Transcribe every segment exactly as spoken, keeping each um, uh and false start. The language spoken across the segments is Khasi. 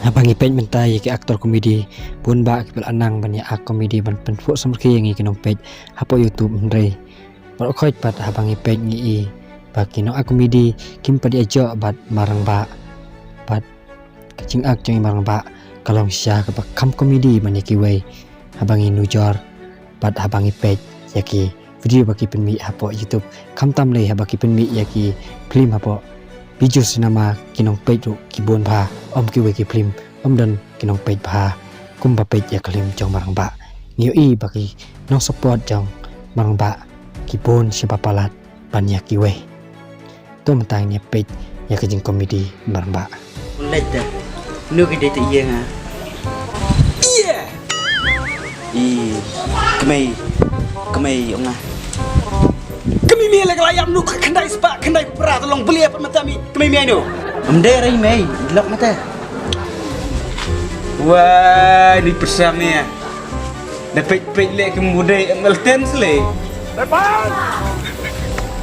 Haba ngi peit mynta ïa ki actor comedy, bun bah kiba la nang ban ïa act comedy ban pynphuh samrkhie ïa ngi ki nongpeit hapoh YouTube, hynrei baroh khoit pat haba ngi peit ngi i ba ki nong act comedy kim pat ïa jooh bad ma rangbah. Bad ka jingak jong i ma rangbah ka long shisha kaba kham comedy ban ïa kiwei. Haba ngi nujor bad haba ngi peit ïa ki video ba ki pynmih hapoh YouTube, khamtam lei haba ki pynmih ïa ki film hapoh Bijou Cinema, ki nongpeit ruh ki bun bha. Ym kiwei ki film ym don ki nongpeit bha kumba peit ïa ki film jong ma rangbah. Ngi ïohi ba ki nongsupport jong ma rangbah ki bun sha ba palat ban ïa kiwei. To mynta ngin ïa peit ïa ka jingcomedy ma rangbah. Leit da. Nu ki dei te ïa nga. Ïa. I. Kmei. Kmei ong nga. Kmei me le ka la ïam nu ka khyndai spah khyndai pra, to long beli apa mata mi. Kmei me nu. Ym dei rai mei, lok mata. Wah, ni persam ni ya. Da peit peit le ki mudei M L ten sele.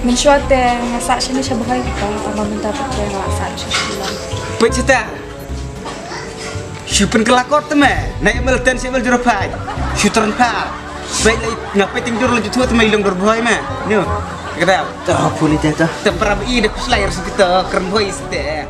Mynshuwa te nga sah shane sha Bhoi ka tang, tang ba mynta te nga la sah sha Shillong. Peit sita. Shu pynkylla kot te me. Na M L ten sha M L zero five. Shu tyrpad. Peit le nga peit ting dur la juthu te me i long dur Bhoi me. Nyo. Kata. Te pura i da kuslai ras kita kren Bhoi sita.